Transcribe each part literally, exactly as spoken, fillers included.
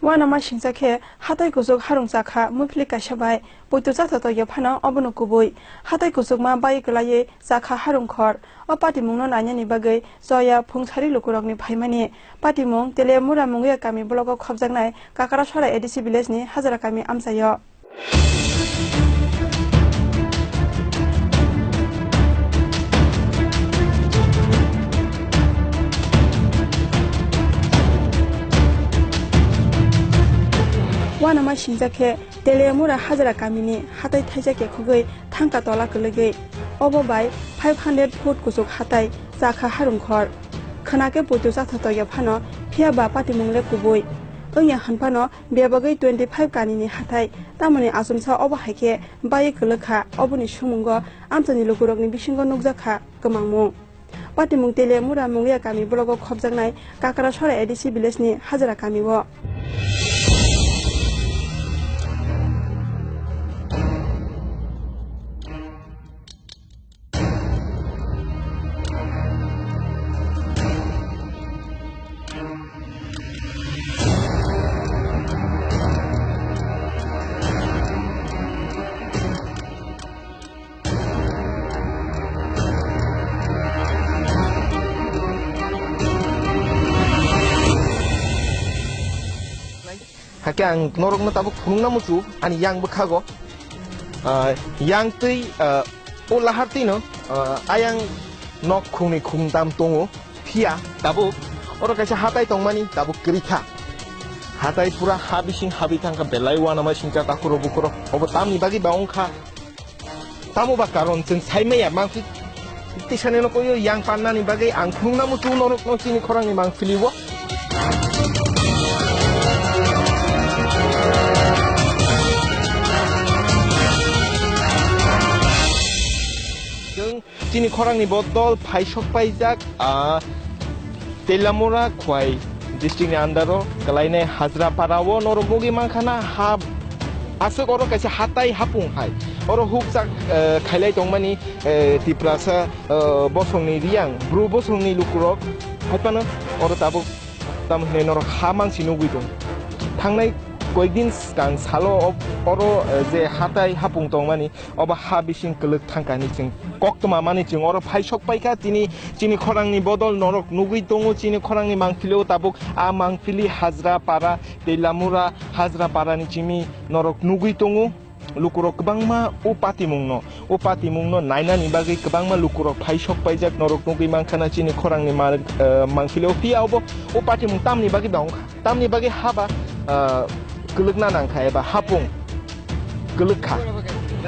Uanama singcha khe hatai kuchuk harung chakha muiphili kaisa bai poito chatha tokya phano obono kubui. Hatai kuchukma bai kwlaiwi chakha harung khor. O patimungno nainani bagwi choya phungsari lukurokni phaimani. Patimung Teliamura Munguia kami blogo khopjaknai Kakarasora A D C village ni Hajra kami amchaio. Uanama singcha khe Teliamura Hajra kamini hatai thaisa kekhogwi thangka tola kwlwgwi. Obo bai five hundred foot kuchuk hatai chakha harung khor. Khwna khe poito chatha tokya phano, phiya ba patimung le kubui. Wngya hwn phano bebagwi twenty five kanini hatai, tamoni achomsa obo hai khe baiwi kwlwk kha, oboni sumungo amchaini lukurokni bisingo nukjak kha kwmangmung. Patimung Teliamura Munguia kami blogo khopjaknai Kakarasora A D C village ni Hajra kami o. Hakhe ang norokno tabuk phunukna muchungo, ani yang bwkhago, ah, yang twi, ah, o lahar twino, ah, ayang nok khungni khungtam tongo, phiya tabuk oro kaisa hatai tongmani tabuk kwrwi kha. Hatai pura ha bising habwi thangkha, belai uanama singcha takhurok bukhurok, obo tamni bagwi ba wngkha? Tamo ba karon chwng sai maya mangpili tisani no koyo yang pannani bagwi ang phunukna muchungo norokno chini khorangni mangpili o. Chwng chini khorangni bodol phaisok paijak, ah, Teliamura Khwai district ni under o kwlainai Hajra para o norok nugwi mankha na ha aswk oro kaisa hatai hapung hai. Oro hukchak, eh, khailai tongmani, eh, Tiprasa, eh, bosongni riyang, bru bosongni lukurok hai phano oro tabuk tamo hinwi norok ha mangsi nugwi tong. Thangnai koikdin swkang salo o-, oro, eh, je hatai hapung tongmani, obo ha bising kwlwk thangkani chwng koktwma mani chwng oro phaisok paikha, tini chini khorangni bodol norok nugwi tongo, chini khorangni mangpili o tabuk a mangpili Hajra para, Teliamura Hajra parani chimi norok nugwi tongo. Lukurok kwbangma o patimungno, o patimungno nainani bagwi kwbangma lukurok phaisok paijak norok nugwi mankhana chini khorangni mar-, eh, mangpili o phiya obo o patimung tamni bagwi ba wngkha. Tamni bagwi haba, ah, kwlwkna nangkha eba hapung kwlwk kha.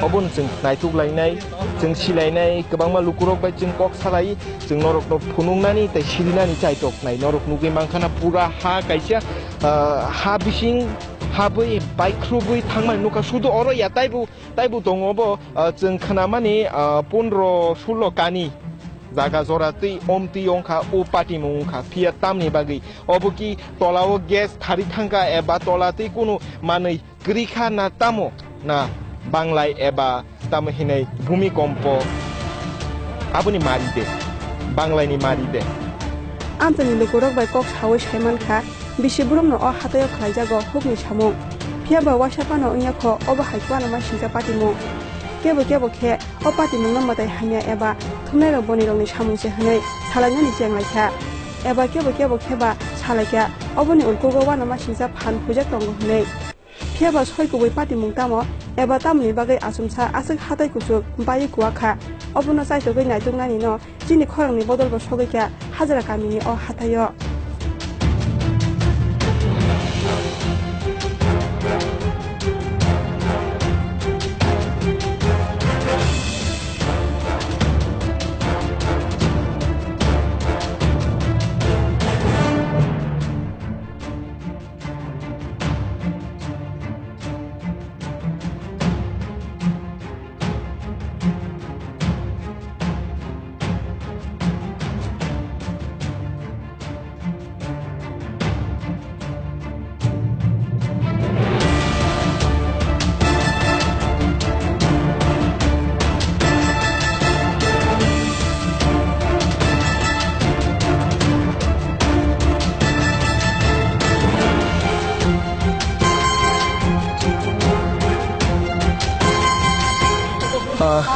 Obono chwng naituk lainai, chwng silainai, kwbangma lukurok bai chwng kok salai, chwng norokno phunuknani tei sirinani chaitoknai. Norok nugwi mankhana pura ha kaisa, ah, ha bising habwi baikhrubwi thangmani nukha. Sudu oro ya taibo, taibo tongo bo, ah, chwng khnamani, ah, pondro sulo kani jaga jora twi omtwi wngkha, o patimung wngkha. Phiya tamni bagwi obo ki tolao gas thari thangkha eba tola twi kunu manwi kwrwi kha na tamo na banglai eba tamo hinwi bhumikompo aboni mari de, banglaini mari de. Amchaini lukurok bai kok sawi sai mankha, bisi borokno o hataio khlaijago hukni samung. Phiya ba waisa phano wngya kho obo hai uanama singcha patimung. Kebo kebo khe o patimungno mwtai hamya eba thumnairok bonirokni samung se hwnwi salainani cheng lai kha. Eba kebo kebo khe ba salai kha, oboni ulkugo uanama singcha phan huijak tongo hwnwi. Phiya ba soi kubui patimung tamo eba tamoni bagwi achomsa aswk hatai kuchuk baiwi kuwa kha, obono chaitogwi naituknani no chini khorangni bodol bo sogwi kha Hajra kamini o hataio.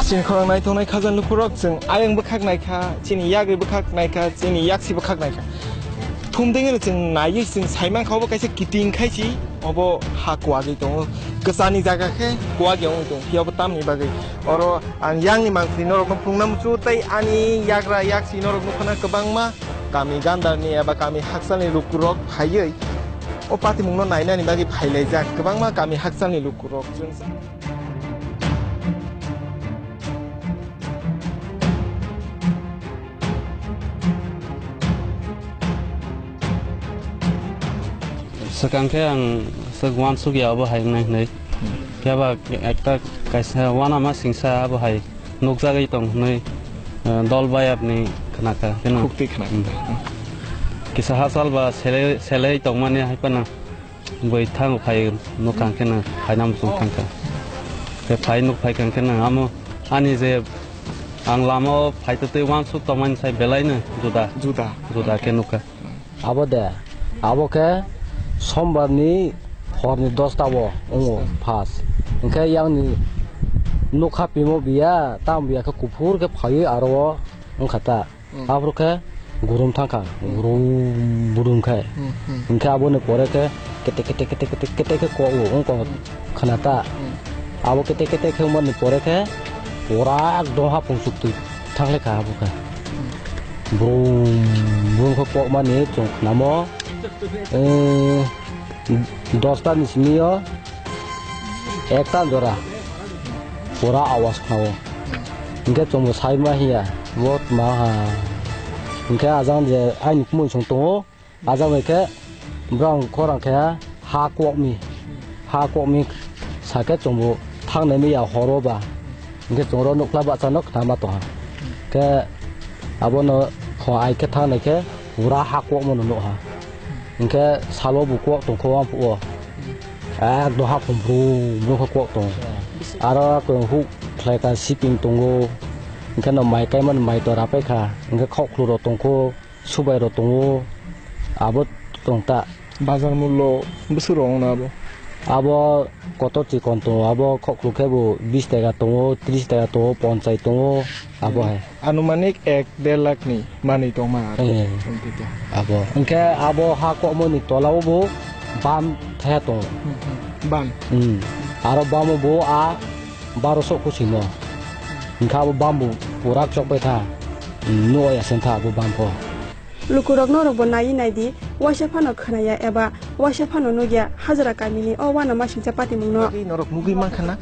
Chini khorang naitongnai khajani lukurok, chwng ayang bwkhak naikha, chini yagwi bwkhak naikha, chini yaksi bwkhak naikha. Thumdengeno chwng naiwi chwng saimankha obo kaisa kiting khai si, obo ha kuwagwi tongo. Kwchani jaga khe kuwagwi wngwi tongo, phiya bo tamni bagwi. Oro ang yangni mangpili norokno phunukna muchungo tei ani yagra yaksi norok nukha na kwbangma kami gandarni eba kami hakchalni lukurok phaiwi o patimungno nainani bagwi phailaijak kwbangma kami hakchalni lukurok. Chwng Swkang khe ang swk uansuk ya obo hai wngnai hwnwi. Phiya ba ekta kaisa uanama singsa abo hai nukjagwi tong hwnwi, eh, dol bayapni khnakha kheno. Khukti khna. Hmm. Kisa hachal ba sele, selei tongmani hai phano. Bui thango phai nukha hwnkhe nang phaina muchung thangkha. Khe phai nuk phaikha hwnkhe nang amo ani je ang lamao phaitotwi uansuk tongmani sai belaino juda. Juda. Juda khe nukha. Abo de, abo khe sombarni horni dosta o wngo first. Hwnkhe yang ni nukha pimo biya, tamo biya khe kuphur khe phaiwi aro o wngkha ta. Hmm. Aphuru khe gurum thangkha, hmm, gurum budum khe. Hmm, hmm. Hinkhe aboni pore khe kete kete kete kete kete khe kok o, wng kok khna ta. Hmm. Abo kete kete khe wngmani pore khe pura ekdom hapung chuk twi thanglaikha abo khe. Hmm. Brum brum khe kokmani chwng khnamo, eh, dosta ni simi o ekta jora pura awas khnao. Hinkhe chwngbo saima hiya, bo tma ha. Hinkhe ajang je aini kumui song tongo, ajang bai khe borang khorang khe ha kokmi, ha kokmi sakhe chwngbo thangnai miya horo ba. Hinkhe chwngro nukla bachano khnama tongha. Khe abono kho ai khe thangnai khe pura ha kokmano nukha. Hinkhe salo bo kok tongkho wngphuo. Ekdom haphung brum brum khe kok tongo. Aro khe huk khlaikha siping tongo. Hinkhe no mai kaimani mai tora paikha. Hinkhe khokhlurok tongkho, subairok tongo. Abo tongta. Bazar mullo bwswk rok wngna abo? Abo kotor chikon tongo, abo khokhluk khe bo bish taka tongo, trish taka tongo, ponchai tongo, abo hai. Anumanik ek der lakh ni manwi tongma aro. Eh. Abo. Hinkhe abo ha kokmoni tola o bo bam thaya tongo. Hmm, hmm. Bam. Hmm. Aro bam o bo a baroso kusimo. Hinkhe abo bam bo purak chokbai tha. Hmm, no ya sen tha abo bam pho. Lukurok norokbo naiwi naidi, waisa phano khwnaya eba waisa phano nukya hajra kamini o uanama singcha patimungno. Bagwi norok nugwi mankha na,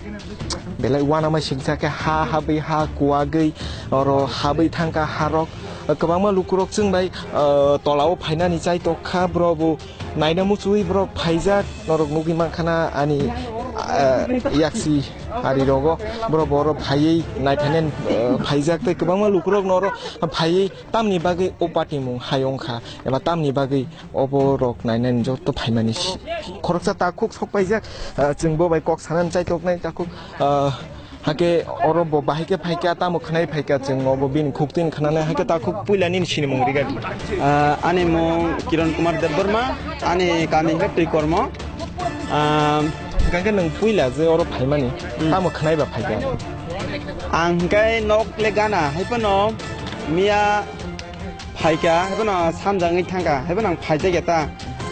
belai uanama singcha khe ha habwi ha kuwagwi oro habwi thangkha harok. Kwbangma lukurok chwng bai, ah, tolao phainani chai tokkha, bwrokbo naina muchungwi borok phaijak, norok nugwi mankha na ani, ah, yaksi ari rogo borok bo oro phaiwi naithanen, ah, phaijak tei kwbangma lukurok noro phaiwi tamni bagwi o patimung hai wngkha eba tamni bagwi obo rok nainani joto phaimani si-, khoroksa takhuk sok paijak, ah, chwng bo bai kok sanani chaitoknai takhuk, ah, hakhe oro bo bahai khe phaikha tamo khwnai phaikha chwng obo bini khuk tin khwnanai hakhe takhuk puila nini sinimung rigadi. Ah, ani mung Kiran Kumar Debbarma, ani kami hwnkhe Twikormo. Ah, hwnkhe nwng puila je oro phaimani, hmm, tamo khwnai ba phaikha? Ang hwnkhe nok le gana hai phano miya phaikha, haiphano samjagwi thangkha, haiphano ang phaijakya ta.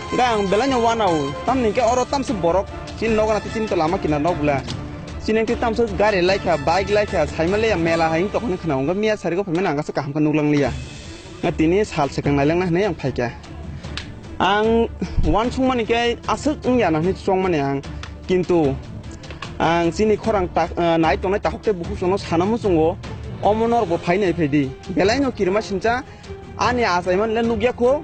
Hwnkhe ang belaino uanao, tamni hwnkhe oro tamsok borok chini nogo na tei chini tola ama kinar nok bwla. Chini hwnkhe tamsok gari laikha, bike laikha, saima leya mela hai wng tongkha hwnwi khwnao, hwnkhe miya sarigo phaimani ang aswk kaham khe nuklang liya. Tini sal swkang nailangna hwnwi ang phaikha. Ang uansukmani khe aswk wngya na hwnwi chongmani ang, kintu ang chini khorang tak-, ah, nai tongnai takhuk tei bukhuk chwngno sana muchungo, omo norokbo phai nai phai di. Belaino kirima sincha, ani achaimani le nukya kho,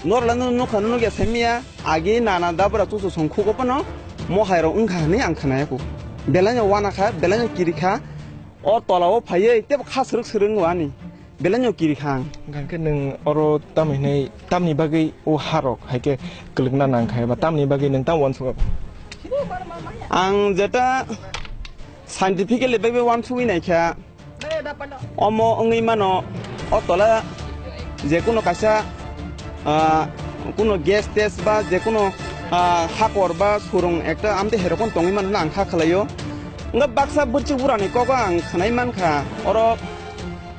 norok le nukha nukya saimanya, agi nana dabra chuchu song khugo phano mohai rok wngkha hwnwi ang khwnaya kho. Belaino uana kha, belaino kiri kha, o tola o phaiwi teibo kha swrwk swrwk wngo ani, belaino kiri kha ang. Hwnkhe nwng oro tamo hinwi, tamni bagwi o harok hai khe kwlwkna nang kha eba tamni bagwi nwng tamo uansukha? Ang jeta scientifically bai bai uansugwi naikha, omo wngwi mano, o tola jekunu kaisa, ah, kunu gas test ba jekunu, ah, hakor ba surung ekta amtwi hai rokno tongwi mano hwnwi ang kha khlaio. Wngkha baksa bwrwk burani kogo ang khwnai mankha, oro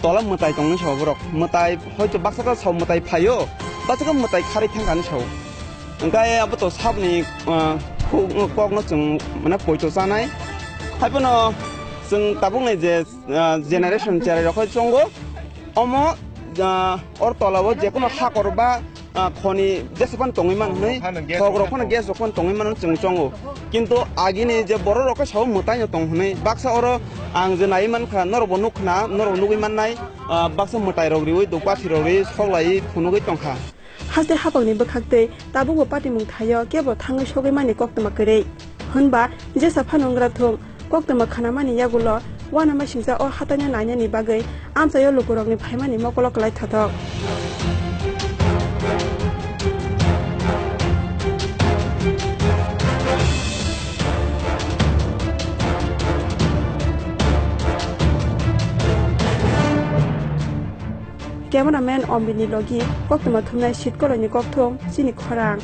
tola mwtai tongwi sao borok. Mwtai hoito baksa ta sao mwtai phaio, baksa khe mwtai kharwi thangkha hinwi sao. Hwnkhe abo to saboni, ah, kok-, kokno chwng mane poito chanai. Haiphano chwng tabukni je, ah, generation cherai rok hai chongo, omo, ah, or tola o jekono hakor ba, ah, khoni jesa phano tongwi man hwnwi, thok rok phano gas rok phano tongwi mano chwng chongo. Kintu agini je borok rok khe sao mwtai no tong hwnwi, baksa oro ang je naiwi mankha, norok bo nukha na, norok nugwi mannai, ah, baksa mwtai rok riwi, dukpati rok riwi, sok laiwi phunugwi tongkha. Haste hapangni bwkhak tei tabukbo patimung thaio kebo thangwi sogwi mani koktwma kwrwi. Hwnba jesa phano wngwra thung, koktwma khwnamani yagulo uanamasingcha o hataino nainani bagwi amchaio lukurokni phaimani mokolo kwlai thothok. Cameraman Ombini logi koktwma thumnai Sitkoloini kokthum chini khorang.